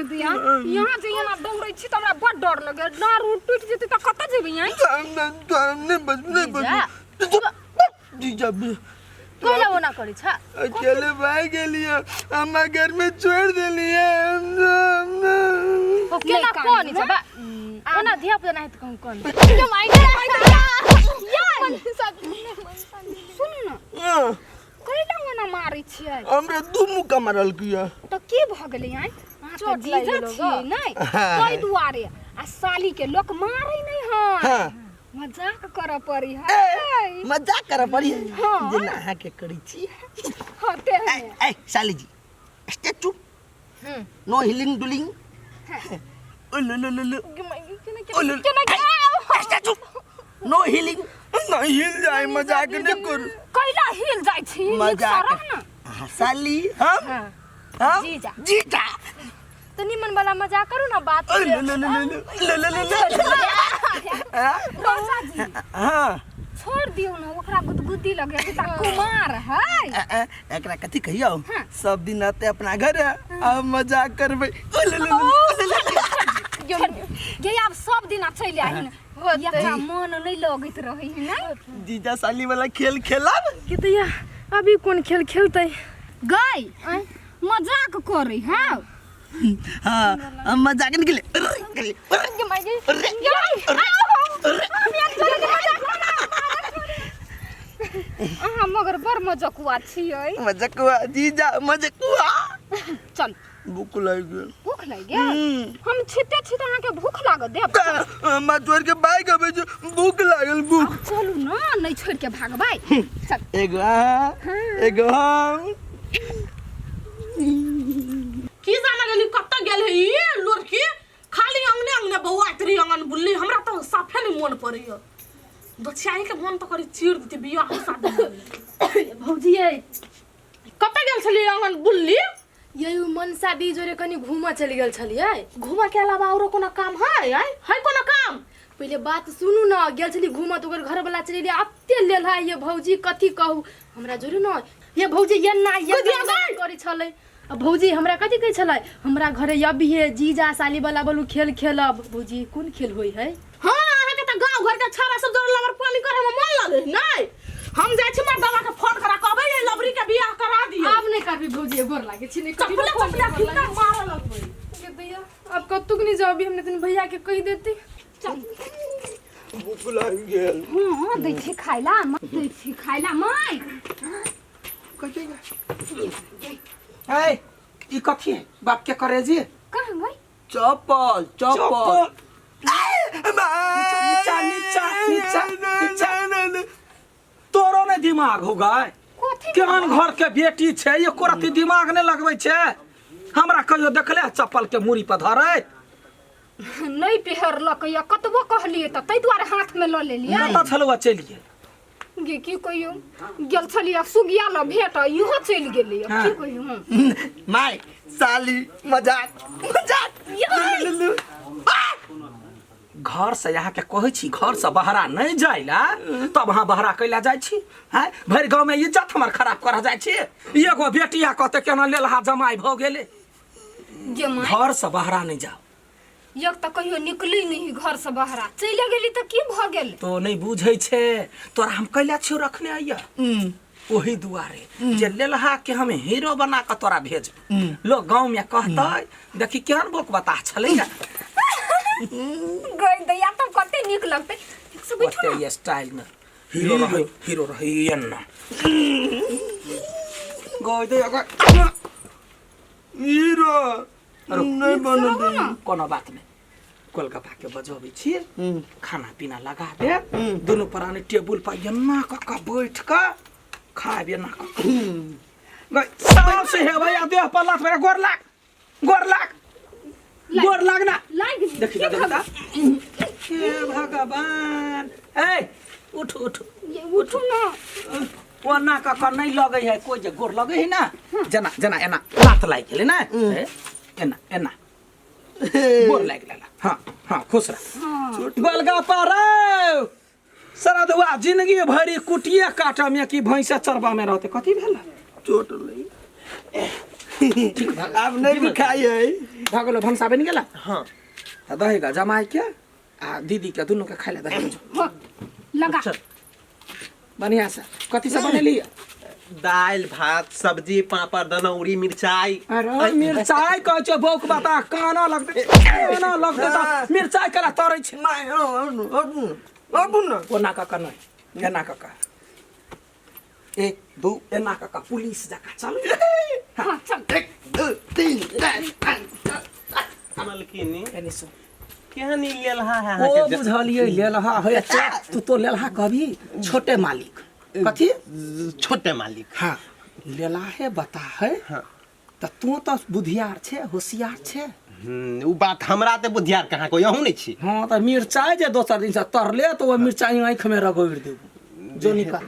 दिया यहाँ जे एना दौड़ै छी तऽ हमरा बड डर लगैया डाँर उर टूटि जेतै तऽ कतऽ जेबै यहाँ नहीं बस नहीं बस जीजा भी कोइला ओना करै छ अकेले भाग गेलिए हमरा घर में छोड़ देलिए। ओ केना कानू कोन ना। छ बा ओना धिया पुता नाही त कहूँ कोन। सुनू ने, कैला ओना मारै छियै? हमरा दू मुक्का मारल किया। तऽ की भऽ गेलै आँय? अहाँ तऽ चोट लागि जीजा गेलौ छियै गऽ। नहि, ताहि दुआरे आ साली के लोक मारै नहि है। हाँ। मजाक करऽ पड़ी है। मजाक करऽ पड़ी। हाँ। जेना अहाँके करै छी। हाँ, तेहने। ए साली जी, स्टैचू, नो हिलिंग डुलिंग। ओ लो लो लो लो ओ लो, स्टैचू, नो हिलिंग, नहीं हिल जाए, मजाक नहीं करू। कैला हिल जाइ छी? नीक सँ मजाक। रह ने। हाँ, साली, हम हम जीजा। जीजा। त निमन वाला मजाक करू ना बात। ओ लो लो लो लो लो लो लो लो। चाचा जी। हाँ। छोड़ दियौ ने ओकरा, गुदगुदी लगे अभी तक कुमार है। ए, ए, एकरा कथी कहियौ, सब दिन आते अपना घर आ मजाक करबै। ओ लो लो लो लो लो लो। गे आब सब दिन चलि आही ने, एकरा मन नहि लगैत रहै है ने। जीजा साली वाला खेल खेलब। कि दैया अभी कोन खेल खेलतै? गई मजाक करै है। हाँ, हम मजाक नहीं खेले। अहाँ मगर बड़ मजकुआ छियै। मजकुआ जीजा, मजकुआ। चल। भूख लागि गेल। भूख लागि गेल? हम छिते छिते अहाँके भूख लागत देब। हमरा छोड़ के बाइक अबै छै, भूख लागल, भूख। चलू ने, नहि छोड़ के भागबै, चल। एगो अहाँ, एगो हम। की जाने गेली कतऽ गेल है ई लड़की, खाली अंगने अंगने बौआइत रही अंगन बुल्ली। हमरा तऽ साफे नहि मोन पड़ैया दछियाही के, मोन तऽ करी चीर देती बियाह शादी। भौजी ये। कतऽ गेल छलियै अंगन बुल्ली? ये उ मनसा दी जोरे कनी घूमऽ चलि गेल छलियै। घूमऽ के अलावा औरो कोनो काम है? आय है कोनो काम? पहिले बात सुनू न, गेल छली घूमऽ तऽ ओकर घरवला चलि एलै, अते लेल है ये भौजी, कथी कहू, हमरा जोरे न ये भौजी एना कथी एना गई? करै छलै। आ भौजी हमरा कथी कहै छलै, हमरा घरे अबिहे जीजा साली वाला बोलू खेल खेलब। भौजी कोन खेल होइ है? हाँ, अहाँके तऽ गाँव घर के छाड़ा सब जोरे लबर पानी करे में मन लगे नहीं। हम जाइ छी मर्दावा के फोन करा, कहबै ये लबरी के बियाह करा दियौ। आब नहि करबी भौजी, गोर लागै छी, नहि करबी। चपले फोन, चपले गोर खिका लागै छी। मारऽ लगबै। गे दैया, आब कतुक नहि जाउ, अभी हम नहि भैया के कहि देती। भूख लागि गेल। हँ, दै छी खाइ ला, दै छी खाइ ला माय। ए, ई कथी है बाप के करे जी? कहाँ गई? चप्पल, चप्पल। नीचा नीचा नीचा नीचा, तोरो ने दिमाग हो गए? कथी? केहन घर के बेटी छै, एको रत्ती दिमाग नहि लगबै छै। हमरा कहियो देखले है चप्पल के मूड़ी पर धरैत? नहि पेहरलक या, कतबो कहलियै तऽ ताहि दुआरे हाथमे लऽ लेलियै। कतऽ छलौ चलि गेल? गे की कहियौ, गेल छलियै सुगिया लऽ भेट, इहो चलि गेलै। हाँ। की कहियौ हम? माय, साली, मजाक मजाक। लू, लू। घर से यहाँ के कहै छी घर से बहरा नहि जाय ला, तब अहाँ बहरा कैला जाइ छी? हैं, भरि गाँव में इज्जत हमर खराब कर जाइ छी। एगो बेटिया कहते केना लेलहा जमाई भऽ गेलै। गे माय। घर से बहरा नहि जाओ। एक तऽ कहियो निकली नहीं घर से बहरा, चलि गेली तऽ की भऽ गेल? तो नहि बुझै छै, तोरा हम कैला छियौ रखने आइया? ओही दुआरे जे लेलहा के हम हीरो बना कऽ तोरा भेज, लोग गाँव में कहतै देखी केहन बोक बताह छलै ने। गई दैया, तब कते नीक लगतै, ठीक से बैठू। ओते स्टाइल में हीरो रहै, हीरो रहै एना गई दैया गई। हीरो नहीं बनल। कोनो बात नहि, कोलकाता के बजबै छी, खाना पीना लगा दे, दुनू प्राणी टेबुल पर एना कऽ कऽ बैठ कऽ खायब, एना कऽ कऽ। गई, साँस हेबै आ देह पर लात मारि, गोर लाग, गोर लाग, गोर लाग ना। लागि। देखी तऽ, देखी तऽ। हे भगवान, ए उठ उठ। ये उठू ना। ओना कऽ कऽ नहि लगै है कोइ जे गोर लगै है ना, जेना जेना एना लात लागि गेलै ने, ए, एना एना गोर लागि गेलै। हाँ हाँ, खुश रह। गोलगप्पा रे सरदुआ, जिंदगी भरि कुटिए काटऽ में कि भैंसा चरबा में रहते? कथी भेल? चोट लगी। आब नहीं दुखाई है। भऽ गेलो, भनसा बनि गेला? हाँ। तऽ दहेगा जमाइ के आ दीदी के दुनू के खाइ लए दही। हो, लगा। चल। बढ़िया से कथी सब बनेली? दालि भात सब्जी पापड़ दनौरी मिरचाई। अरे मिरचाई कहै छै बौक बता, काना लगतै, काना लगतै तऽ मिरचाई केला तरै छै? नहीं, अब न। ओना कऽ कऽ नहि, एना कऽ कऽ, एक दू, एना कऽ कऽ पुलिस जकाँ चल। हाँ, चल। 1 2 3 4 5 6। मलकिनी। एने सुन। केहन ई लेलहा है ओ अहाँके? बुझलियै, लेलहा होय। तू तो लेलहा कभी छोटे मालिक कथी? छोटे मालिक। हाँ, लेला है बता है। हाँ। तऽ तू तऽ बुधियार छै, होशियार छै। उ बात हमरा ते बुधियार कहाँ कोई अहूँ नहीं छी। हाँ, तऽ मिरचाई जे दोसर दिन से तरले तऽ ओ मिरचाई आँखि में रगड़ि देबू। जो निकल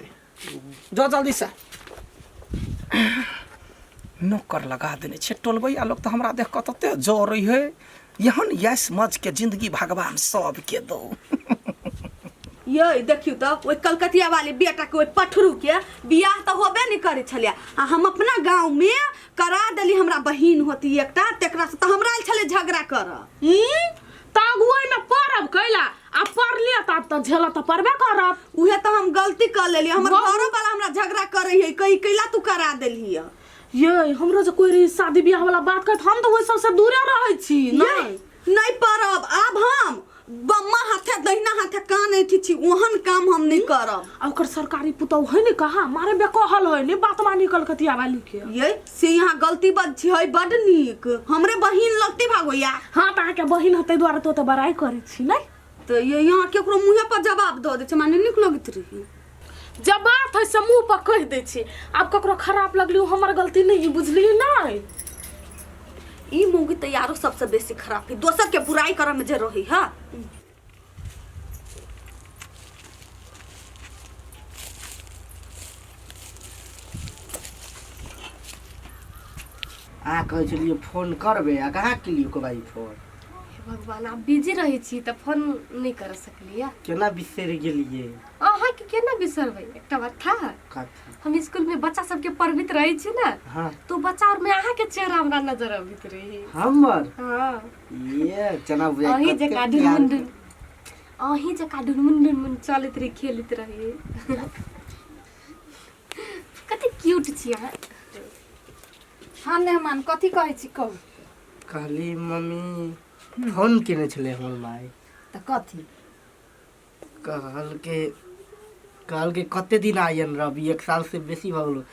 जो जल्दी से। नौकर लगा देने छै टोलबैया लोग तऽ हमरा देख कऽ तते जरै है। एहन यश मज के जिंदगी भगवान सबके दो। ये देखियौ तऽ ओहि कलकतिया वाली बेटा के, ओहि पठरू के बियाह तऽ होबे नहि करै छलै आ हम अपना गाँव में करा देली। हमरा बहिन होती एकटा, तेकरा से तऽ हमरा आयल छलै झगड़ा करऽ। तऽ अगुआइमे पड़ब कैला आ पड़लियै तऽ आब तऽ झेलऽ तऽ पड़बे करत। उहे तऽ हम गलती कर लेली। हमर घरो वाला हमरा झगड़ा करै है, कही कैला तू करा देलही। ये हमरो जे कोई रही शादी बियाह वाला बात करत, हम तऽ ओहि सबसँ दूरे रहै छी। नहीं नहीं पड़ब आब हम। बम्मा हाथे दहिना हाथे कान ऐठी छी, ओहन काम हम नहीं करब। आ ओकर सरकारी पुतहु है ने, कहाँ मारे बेकहल है ने, बात मानी कलकतिया वाली के। ये से यहाँ गलती बद छी है। बड नीक हमरे बहिन लगती भागोया। हाँ, तऽ अहाँके बहिन हतै दुआरे तो तऽ बड़ाई करै छी नहि? तऽ ये यहाँ केकरो मुँहे पर जवाब दऽ दै छै, माने नीक लगैत रही। जब बात है से मुँह पर कहि दै छी। आब ककरो खराब लगली हमर गलती नहीं है, बुझलियै नहि? ई मौगी तऽ यारो सबसे बेसी खराब है, दोसर के बुराई करऽ में जे रही है। अहाँ कहै छलियै फोन करबै, आ कहाँ केलियै को भाई फोन? हे भगवान, आब बिजी रहै छी तऽ फोन नहि कर सकलियै। केना बिसरि गेलियै? अहाँके केना बिसरबै? एकटा बात था। कथी? हम स्कूल में बच्चा सबके पढ़बैत रहै छी ने। हाँ। तो बच्चा और में अहाँके चेहरा हमरा नजर अबैत रही। हमर? हाँ। ये चना बुझाइ अहीं कते जकाँ प्यार। ढुनमुन ढुन, अहीं जकाँ ढुनमुन ढुनमुन चलैत रही, खेलैत रही। कते क्यूट छी अहाँ। हाँ मेहमान, कथी कहै छी, कहू। कहली मम्मी, फोन केने छलै हमर माय। तऽ कथी? कहलके कहलके कते दिन आयन रवि, एक साल से बेसी भऽ गेलो,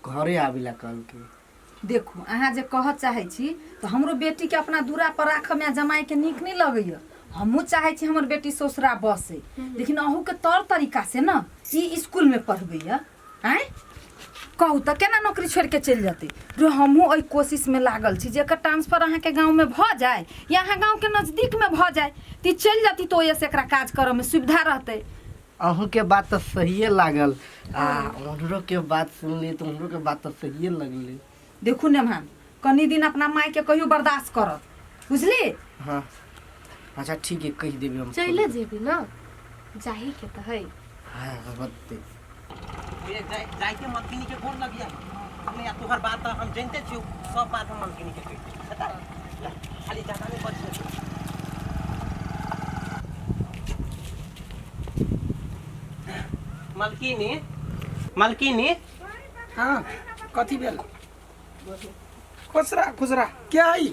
घरे आबि ला कहलके। देखू, अहाँ जे कहऽ चाहै छी तऽ हमरो बेटीके अपना दूरा पर राखऽमे आ जमाइके नीक नहि लगैए। हमहूँ चाहै छी हमर बेटी ससुरा बसै, लेकिन अहूँके तौर तरीका से ने ई स्कूलमे पढ़बैए। आँय कहू तऽ, केना नौकरी छोड़िके चलि जेतै रे? हमहूँ एहि कोशिशमे लागल छी जे एकर ट्रांसफर अहाँके गाँवमे भऽ जाय या अहाँ गाँवके नजदीकमे भऽ जाय तऽ ई चलि जेती, तऽ ओहिसँ एकरा काज करऽमे सुविधा रहतै। अहूँके बात तऽ सहिए लागल आ हमरो के बात सुनली तऽ हमरो के बात तऽ सहिए लगलै। देखू नेमहान, कनी दिन अपना मायके कहियो बर्दाश्त करत, बुझली? हाँ, अच्छा ठीक है, कहि देबै हम। चले जेबी ने, जाही के तऽ है। हाँ, होतै। ये जाय जाइते मलकिनी के गोर लगिया। नहीं आ तोहर बात तऽ हम जानते छियौ, सब बात हम मलकिनी के कहि देबै, पता है? ला, खाली ज्यादा नहीं बजिए। मलकिनी, मलकिनी। हाँ, कथी भेल? खुसरा खुसरा, क्या है?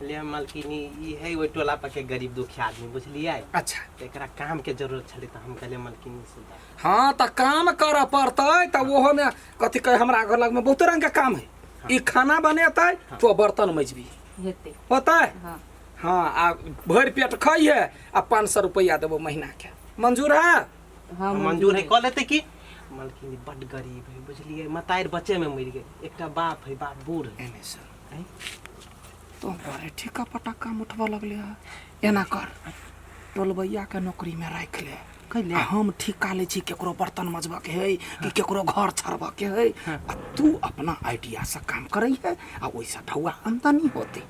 ले मलकिनी, ई है ओहि टोला पर के गरीब दुखिया आदमी, बुझलियै? अच्छा। तऽ एकरा काम के जरूरत छलै तऽ हम कहलियै मलकिनी से जा। हाँ, तऽ काम करऽ पड़तै। तऽ ओहोमे कथी कहै, हमरा घर लगमे बहुते रंग के काम है। ई खाना बनेतै तो बर्तन मजबी। हेतै। होतै? हाँ। हाँ, आ भरि पेट खइहे आ 500 रुपैआ देबो महीना के। मंजूर है? हाँ। मंजूर है, कऽ लेतै की। मलकिनी, बड्ड गरीब है, बुझलियै? मतारि बच्चे में मरि गेल, एकटा बाप है, बाप बूढ़ है। एने सुन, तो बड़े ठेका पटा काम उठबऽ लगले है। एना कर, टोलबैया के नौकरी में राखि ले। कैले? आ हम ठिका लै छी, केकरो बर्तन मजबऽ के है कि केकरो घर छड़बऽ के है, आ तू अपना आइडिया से काम करै है आ ओहिसँ ढौआ आमदनी होतै।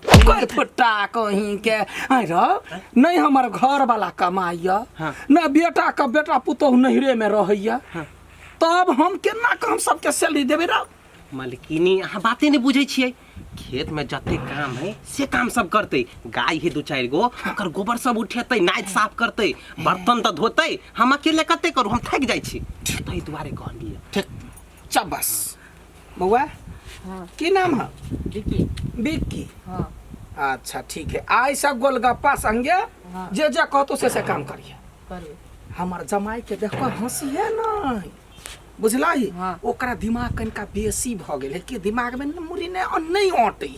कोई फुट्टा कहीं के आइ रौ नहीं, हमर घर वाला कमाइया न, बेटा के बेटा पुतोहु नैहरे में रहैया, तब हम केना के हम सबके सैलरी देबै रौ? मलकिनी अहाँ बाते नहीं बुझै छियै। खेत में जते काम है से काम सब करते, गाय है दू चारि गो, ओकर गोबर सब उठेतै, नाइट साफ करतै, बर्तन तऽ धोतै, हम अकेले कते करू, हम थाकि जाइ छी, ताहि दुआरे कहलियै। ठीक, चबस बउआ। की नाम है? विक्की। विक्की। हाँ। अच्छा ठीक है, ऐसा गोलगप्पा संगे जे जे कहतो से काम करिए। करबै। हमर जमाई के देखो हंसी है नहीं, बुझलही? हाँ। ओकरा दिमाग कनिका बेसी भऽ गेल है कि दिमाग में मुड़ी नहीं अटै,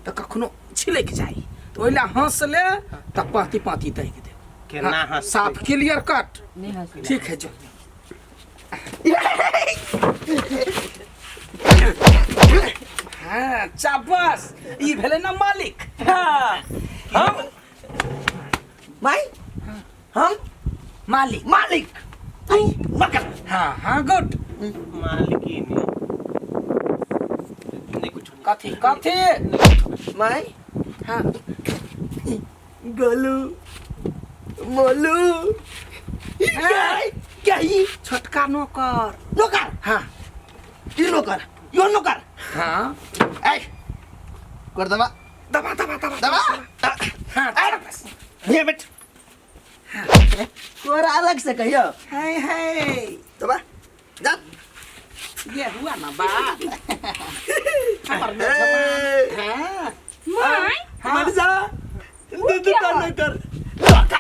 तऽ कखनो छिलकि जाइ, तऽ ओहि लए हंस ले तऽ पाँति पाँति दै के देब। केना हाँ, हंसतै? साफ क्लियर कट। नहीं हंसबै। ठीक है, जो। हाँ चाबस, ई भेलै ना मालिक। हाँ, हम भाई, हम मालिक। मालिक, तू नौकर। हाँ हाँ गुड। मालकिनी नहीं कुछ। कथी कथी? माई। हाँ। गोलू मोलू क्या ही? छोटका नौकर। नौकर? हाँ। की नौकर? यो नौकर? हाँ। ए कर दबा। दबा दबा दबा दबा। हाँ ए, ये बैठ। तोरा अलग से कहियो। है है दबा जा। ये हुआ ना बात। ए, हाँ। माय मर जा, दू दू का नौकर। नौकर।